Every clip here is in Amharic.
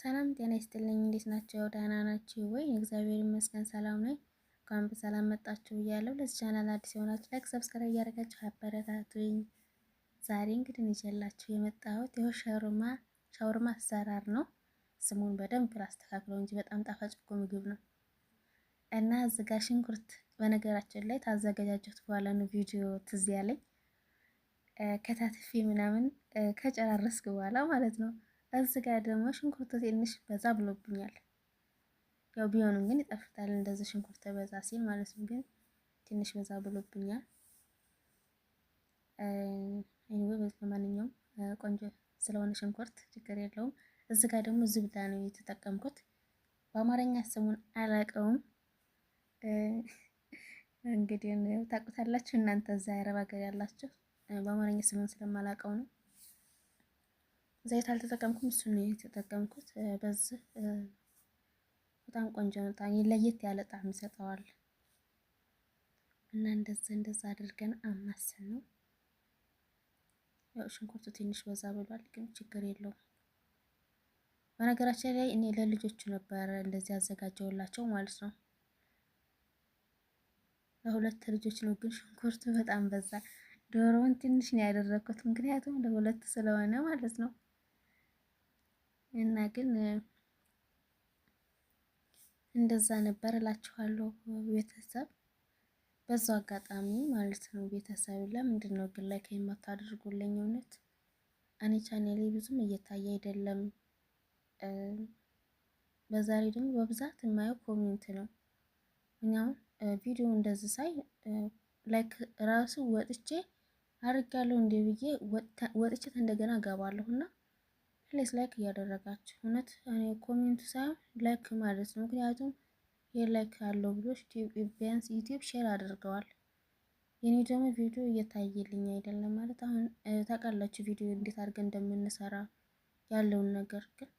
ሰላም ጤና ይስጥልኝ። እንዴት ናቸው? ደህና ናችሁ ወይ? እግዚአብሔር ይመስገን ሰላም ነኝ። እንኳን በሰላም መጣችሁ እያለሁ ለዚህ ቻናል አዲስ የሆናችሁ like፣ subscribe እያደረጋችሁ አበረታቱኝ። ዛሬ እንግዲህ ይዤላችሁ የመጣሁት ይኸው ሻወርማ ሻወርማ አሰራር ነው። ስሙን በደንብ ላስተካክለው እንጂ በጣም ጣፋጭ እኮ ምግብ ነው። እና እዚህ ጋር ሽንኩርት በነገራችን ላይ ታዘገጃጀሁት በኋላ ነው ቪዲዮ ትዝ ያለኝ ከታትፌ ምናምን ከጨራረስኩ በኋላ ማለት ነው። እዚህ ጋር ደግሞ ሽንኩርቱ ትንሽ በዛ ብሎብኛል። ያው ቢሆንም ግን ይጣፍጣል እንደዚህ ሽንኩርት በዛ ሲል ማለት ነው። ግን ትንሽ በዛ ብሎብኛል። Anyway በማንኛውም ቆንጆ ስለሆነ ሽንኩርት ችግር የለውም። እዚህ ጋር ደግሞ زبدة ነው የተጠቀምኩት። በአማርኛ ስሙን አላውቀውም። እንግዲህ ታውቁታላችሁ እናንተ እዛ አረብ ሀገር ያላችሁ፣ በአማርኛ ስሙን ስለማላውቀው ነው። ዘይት አልተጠቀምኩም፣ እሱን ነው የተጠቀምኩት። በዚህ በጣም ቆንጆ ነው። ጣዕም ለየት ያለ ጣዕም ይሰጠዋል። እና እንደዛ እንደዛ አድርገን አማሰል ነው። ያው ሽንኩርቱ ትንሽ በዛ ብሏል፣ ግን ችግር የለውም። በነገራችን ላይ እኔ ለልጆቹ ነበረ እንደዚህ ያዘጋጀውላቸው ማለት ነው። ለሁለት ልጆች ነው፣ ግን ሽንኩርቱ በጣም በዛ። ዶሮውን ትንሽ ነው ያደረኩት፣ ምክንያቱም ለሁለት ስለሆነ ማለት ነው። እና ግን እንደዛ ነበር እላችኋለሁ ቤተሰብ። በዛው አጋጣሚ ማለት ነው ቤተሰብ፣ ለምንድን ነው ግን like የማታደርጉልኝ? እውነት እኔ ቻኔሌ ብዙም እየታየ አይደለም። በዛ ላይ ደግሞ በብዛት የማየው comment ነው። እኔ አሁን ቪዲዮ እንደዚህ ሳይ like ራሱ ወጥቼ አድርጋለሁ እንደ ብዬ ወጥቼ እንደገና እገባለሁ እና please like እያደረጋችሁ፣ እውነት እኔ comment ኡ ሳይሆን like ማለት ነው። ምክንያቱም የ like አለው ብሎ ቢያንስ ዩቲዩብ share አድርገዋል። የኔ ደግሞ ቪዲዮ እየታየልኝ አይደለም ማለት አሁን ታውቃላችሁ ቪዲዮ እንዴት አድርገን እንደምንሰራ ያለውን ነገር፣ ግን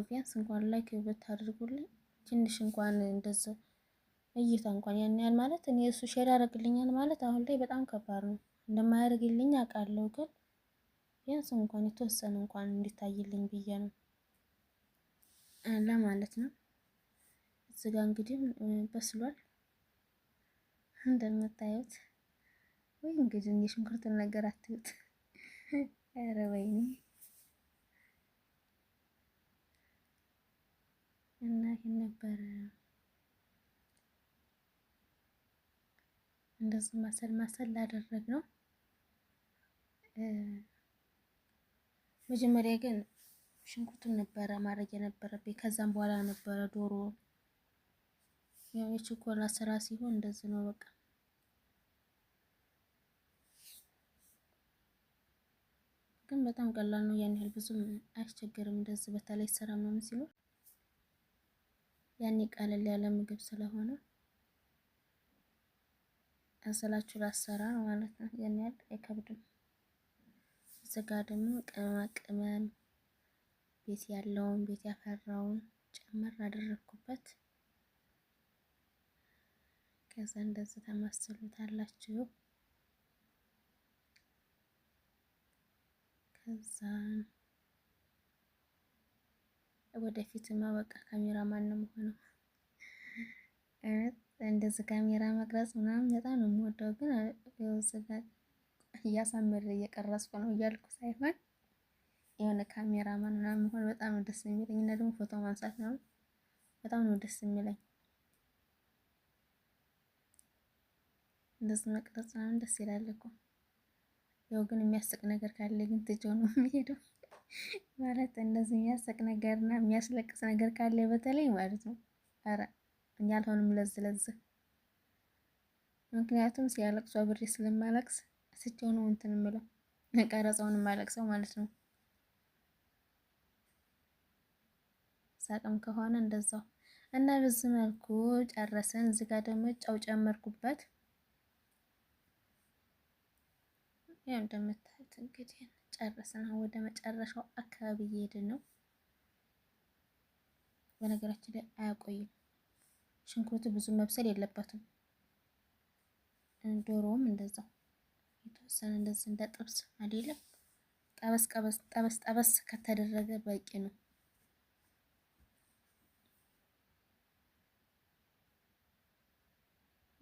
ቢያንስ እንኳን like ብታደርጉልኝ ትንሽ እንኳን እንደዚህ እይታ እንኳን ያን ያህል ማለት እኔ እሱ share ያደርግልኛል ማለት አሁን ላይ በጣም ከባድ ነው። እንደማያደርግልኝ አውቃለሁ፣ ግን ቢያንስ እንኳን የተወሰነ እንኳን እንዲታይልኝ ብዬ ነው ለማለት ነው። እዚህ ጋ እንግዲህ በስሏል እንደምታዩት። ወይ እንግዲህ የሽንኩርትን ነገር አትዩት። ኧረ ወይኔ፣ እና ይሄን ነበረ እንደዚህ ማሰል ማሰል ላደረግ ነው። መጀመሪያ ግን ሽንኩርቱን ነበረ ማድረግ የነበረብኝ። ከዛም በኋላ ነበረ ዶሮ። ያው የችኮላ ስራ ሲሆን እንደዚህ ነው በቃ። ግን በጣም ቀላል ነው። ያን ያህል ብዙም አያስቸግርም። እንደዚህ በተለይ ስራ ምናምን ሲኖር ያኔ ቀለል ያለ ምግብ ስለሆነ አሰላችሁ ላሰራር ማለት ነው። ያን ያህል አይከብድም። እዚህ ጋ ደግሞ ቅመማ ቅመም ቤት ያለውን ቤት ያፈራውን ጨመር አደረግኩበት። ከዛ እንደዚህ ተማስሉታላችሁ። ከዛ ወደፊትማ በቃ ካሜራማን ነው የምሆነው። እንደዚህ ካሜራ መቅረጽ ምናምን በጣም ነው የምወደው፣ ግን እዚህ ጋር እያሳመረ እየቀረጽኩ ነው እያልኩ ሳይሆን የሆነ ካሜራማን ምናምን መሆን በጣም ነው ደስ የሚለኝ እና ደግሞ ፎቶ ማንሳት ነው በጣም ነው ደስ የሚለኝ። እንደዚህ መቅረጽ ምናምን ደስ ይላል እኮ። ያው ግን የሚያስቅ ነገር ካለ ግን ትቼው ነው የሚሄደው። ማለት እንደዚህ የሚያስቅ ነገርና የሚያስለቅስ ነገር ካለ በተለይ ማለት ነው። ኧረ እኛ አልሆንም ለዚህ ለዚህ፣ ምክንያቱም ሲያለቅሱ አብሬ ስለማለቅስ ስቼው ነው እንትን የምለው ቀረጻውን የማለቅሰው ማለት ነው። ሳቅም ከሆነ እንደዛው። እና በዚህ መልኩ ጨረስን። እዚህ ጋር ደግሞ ጨው ጨመርኩበት። ያው እንደምታዩት እንግዲህ ጨረስን። አሁን ወደ መጨረሻው አካባቢ እየሄድን ነው። በነገራችን ላይ አያቆይም። ሽንኩርቱ ብዙ መብሰል የለበትም። ዶሮውም እንደዛው የተወሰነ እንደዚህ እንደ ጥብስ አይደለም፣ ጠበስ ጠበስ ጠበስ ጠበስ ከተደረገ በቂ ነው።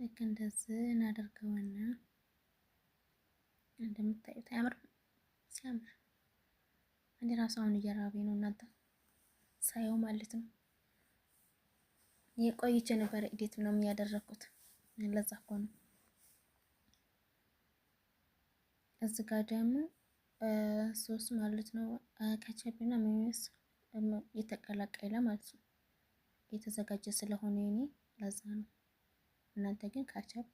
ልክ እንደዚህ እናደርገውና እንደምታዩት አያምርም? ሲያምር እኔ ራሱ አሁን እየራበኝ ነው እናንተ ሳየው ማለት ነው። የቆይቼ ነበረ edit ምናምን ያደረኩት ለዛ እኮ ነው። እዚህ ጋር ደግሞ ሶስ ማለት ነው ካቻፕ እና ማዮኔዝ የተቀላቀለ ማለት ነው የተዘጋጀ ስለሆነ የኔ ለዛ ነው። እናንተ ግን ካቻፕ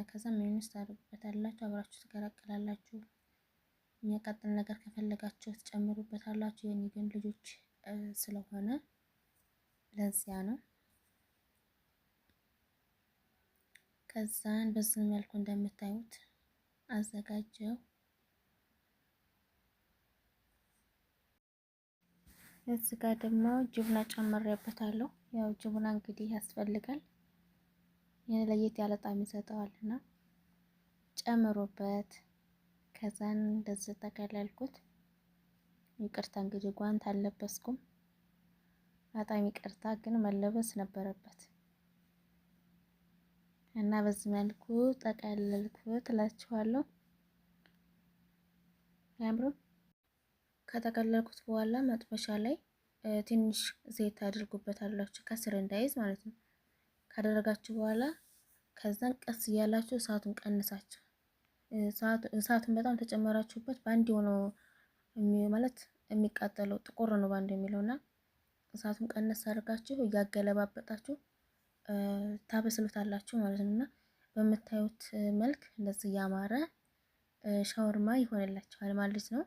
ከዛ ማዮኔዝ ታደርጉበታላችሁ፣ አብራችሁ ትቀላቀላላችሁ። የሚያቃጥል ነገር ከፈለጋችሁ ትጨምሩበታላችሁ። የኔ ግን ልጆች ስለሆነ ለዚያ ነው። ከዛን በዚህ መልኩ እንደምታዩት አዘጋጀው። እዚህ ጋር ደግሞ ጅቡና ጨምሬበታለሁ። ያው ጅቡና እንግዲህ ያስፈልጋል፣ ይሄን ለየት ያለ ጣዕም ይሰጠዋልና ጨምሮበት ከዛን እንደዚህ ጠቀለልኩት። ይቅርታ እንግዲህ ጓንት አልለበስኩም፣ በጣም ይቅርታ፣ ግን መለበስ ነበረበት እና በዚህ መልኩ ጠቀለልኩት እላችኋለሁ። አያምርም? ከጠቀለልኩት በኋላ መጥበሻ ላይ ትንሽ ዘይት አድርጉበታላችሁ ከስር እንዳይዝ ማለት ነው። ካደረጋችሁ በኋላ ከዛን ቀስ እያላችሁ እሳቱን ቀንሳችሁ፣ እሳቱን በጣም ተጨመራችሁበት በአንድ የሆነው ማለት የሚቃጠለው ጥቁር ነው በአንድ የሚለውና እሳቱን ቀነስ አድርጋችሁ እያገለባበጣችሁ ታበስሉታላችሁ ማለት ነው። እና በምታዩት መልክ እንደዚህ ያማረ ሻወርማ ይሆንላችኋል ማለት ነው።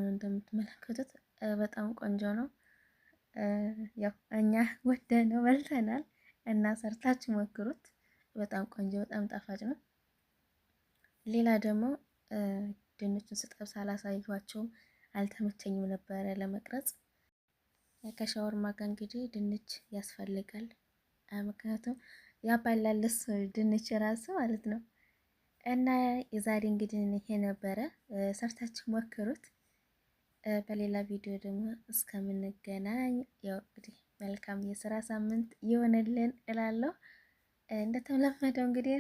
እንደምትመለከቱት በጣም ቆንጆ ነው። ያው እኛ ወደነው በልተናል እና ሰርታችሁ ሞክሩት። በጣም ቆንጆ፣ በጣም ጣፋጭ ነው። ሌላ ደግሞ ድንቹን ስጠብስ አላሳየኋቸውም፣ አልተመቸኝም ነበረ ለመቅረጽ። ከሻወርማ ጋር እንግዲህ ድንች ያስፈልጋል። ምክንያቱም ያባላልስ ድንች ራሱ ማለት ነው። እና የዛሬ እንግዲህ ይሄ ነበረ። ሰርታችሁ ሞክሩት። በሌላ ቪዲዮ ደግሞ እስከምንገናኝ ያው እንግዲህ መልካም የስራ ሳምንት ይሆንልን እላለሁ። እንደተለመደው እንግዲህ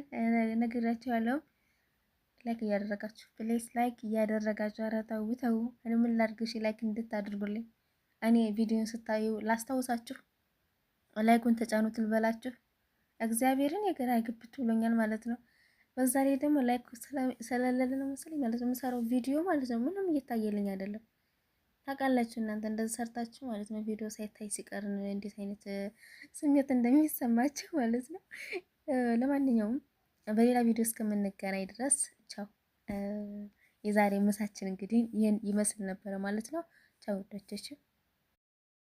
ነግራችኋለሁ። like እያደረጋችሁ please፣ like እያደረጋችሁ ኧረ ተው ተው፣ እኔ ምን ላድርግ? እሺ like እንድታደርጉልኝ እኔ ቪዲዮን ስታዩ ላስታውሳችሁ፣ like ኡን ተጫኑት ልበላችሁ። እግዚአብሔርን የግራ ግብት ብሎኛል ማለት ነው። በዛ ላይ ደግሞ like ስለሌለ ነው መሰለኝ ማለት ነው የምሰራው ቪዲዮ ማለት ነው ምንም እየታየልኝ አይደለም። ታውቃላችሁ እናንተ እንደዚህ ሰርታችሁ ማለት ነው ቪዲዮ ሳይታይ ሲቀር እንዴት አይነት ስሜት እንደሚሰማችሁ ማለት ነው። ለማንኛውም በሌላ ቪዲዮ እስከምንገናኝ ድረስ ቻው። የዛሬ ምሳችን እንግዲህ ይህን ይመስል ነበረ ማለት ነው። ቻው ወዳጆች።